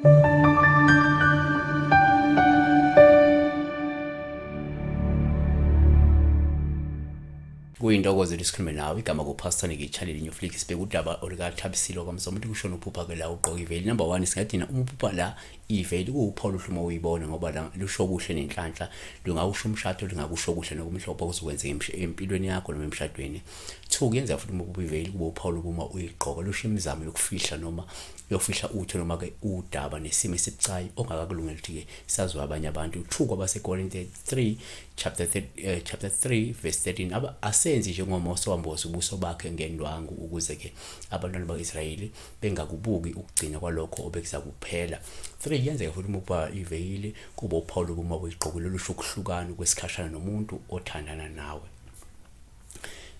Kuyintokozo ukuthi sikhulume nawe. Igama kuPastor Nicky Chalili New Flix. Sibheka udaba olukaThabisile kwaMsomo ukuthi kushona uphupha ke la ugqoka iveli. Number 1, singathina uma uphupha la iveli kuwuphawu oluhle uma uyibona, ngoba la lusho kuhle nenhlanhla, lungawusho umshado, lingakusho kuhle nokumhlophe okuzokwenzeka empilweni yakho noma emshadweni. 2, kuyenzeka futhi uma uphupha iveli kube uphawu lokuma uyigqoka, lusho imizamo yokufihla noma yofihla utho noma ke udaba nesimo esibucayi ongakakulungela ukuthi ke saziwe abanye abantu. 2 kwabaseKorinte 3 chapter 3, chapter 3 verse 13, aba asenzi njengoMose wamboza ubuso bakhe ngendwangu ukuze ke abantwana bakwaIsrayeli bengakubuki ukugcina kwalokho obekuza kuphela. 3, kuyenzeka futhi uma uba iveyili kuba uphawu lokuma kuyigqokile, lusho ukuhlukana kwesikhashana nomuntu othandana nawe.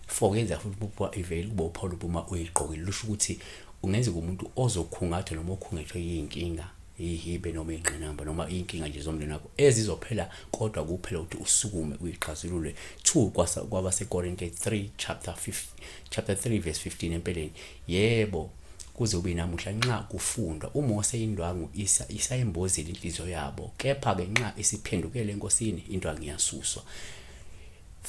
4, kuyenzeka futhi uma iveyili kuba uphawu lokuma uyigqokile, lusho ukuthi ungenzeka umuntu ozokhungathwa noma okhungethwe yinkinga, ihibe noma ingqinamba noma inkinga nje zomndeni wakho ezizophela, kodwa kuphela ukuthi usukume uyixazulule. 2 kwabaseKorinte 3 chapter 5, chapter 3 verse 15, empeleni yebo kuze kube namuhla nxa kufundwa uMose indwangu isa isayimbozile inhliziyo yabo, kepha ke nxa isiphendukele eNkosini indwangu iyasuswa.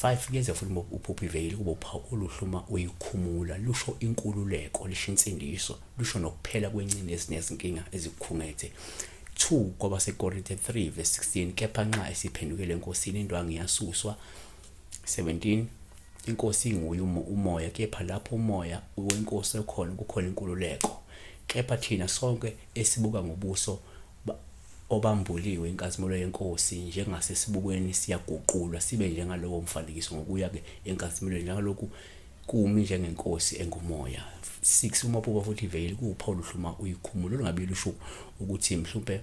5, kuyenzeka futhi uma uphupha iveyili kube uphawu oluhle uma uyikhumula, lusho inkululeko, lisho insindiso, lusho nokuphela kwencindezi nezinkinga ezikukhungethe. 2 kwabaseKorinte 3 verse 16, kepha nxa esiphendukele eNkosini indwangu iyasuswa. 17, iNkosi inguye umoya, kepha lapho umoya weNkosi ekhona kukhona inkululeko. Kepha thina sonke esibuka ngobuso obambuliwe inkazimulo yeNkosi njengasesibukweni siyaguqulwa sibe njengalowo mfanekiso ngokuya-ke enkazimulweni, njengalokhu kumi njengeNkosi engumoya. 6, uma uphupha futhi iveyili kuwuphawu oluhle uma uyikhumula, olungabe lusho ukuthi mhlawumbe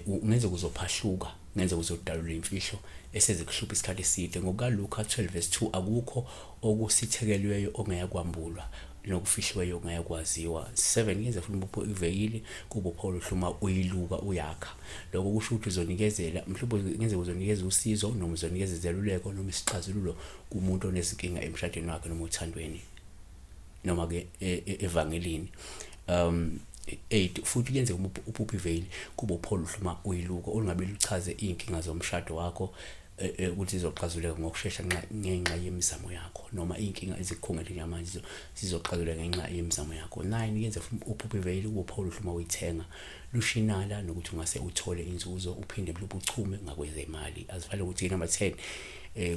ungenzeka uzophahluka, ngenzeka uzodalula imfihlo esezikuhlupha isikhathi eside. NgokukaLuka 12 verse 2, akukho okusithelelweyo ongeke kwambulwa, nokufihliweyo ongeke kwaziwa. 7, kuyenzeka futhi uphupho iveyili kube uphawu oluhle uma uyiluka uyakha. Lokho kusho ukuthi uzonikezela, mhlawumbe kungenzeka uzonikeza usizo noma uzonikeza izeluleko noma isixazululo kumuntu onezinkinga emshadweni wakhe noma othandweni noma ke evangelini. 8, futhi kuyenzeka uma uphupha iveyili kube uphawu oluhle uma uyiluka olungabe luchaze iy'nkinga zomshado wakho ukuthi zizoxazuleka ngokushesha ngenxa yemizamo yakho, noma iy'nkinga ezikukhungethe njengamanje zizoxazuleka ngenxa yemizamo yakho. 9, kuyenzeka futhi uphupha iveyili kube uphawu oluhle uma uyithenga, lushinala nokuthi ungase uthole inzuzo uphinde mhlawumbe uchume ngakwezemali. Azivale ukuthi number 10,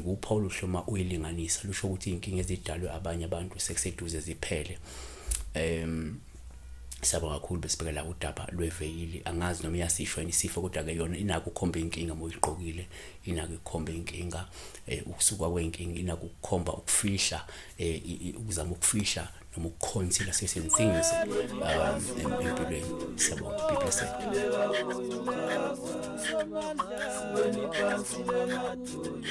kuphawu oluhle uma uyilinganisa, lusho ukuthi iy'nkinga ezidalwe abanye abantu sekuseduze ziphele. Siyabonga kakhulu, besibheka la udaba lweveyili. Angazi noma iyasisho yini isifo, kodwa-ke yona inako ukukhomba inkinga uma uyigqokile, inako ukukhomba inkinga, ukusuka kwey'nkinga, inako ukukhomba ukufihla, ukuzama ukufihla noma ukuconceal certain things empilweni. Siyabonga, be blessed. Siweni phansi namadolo.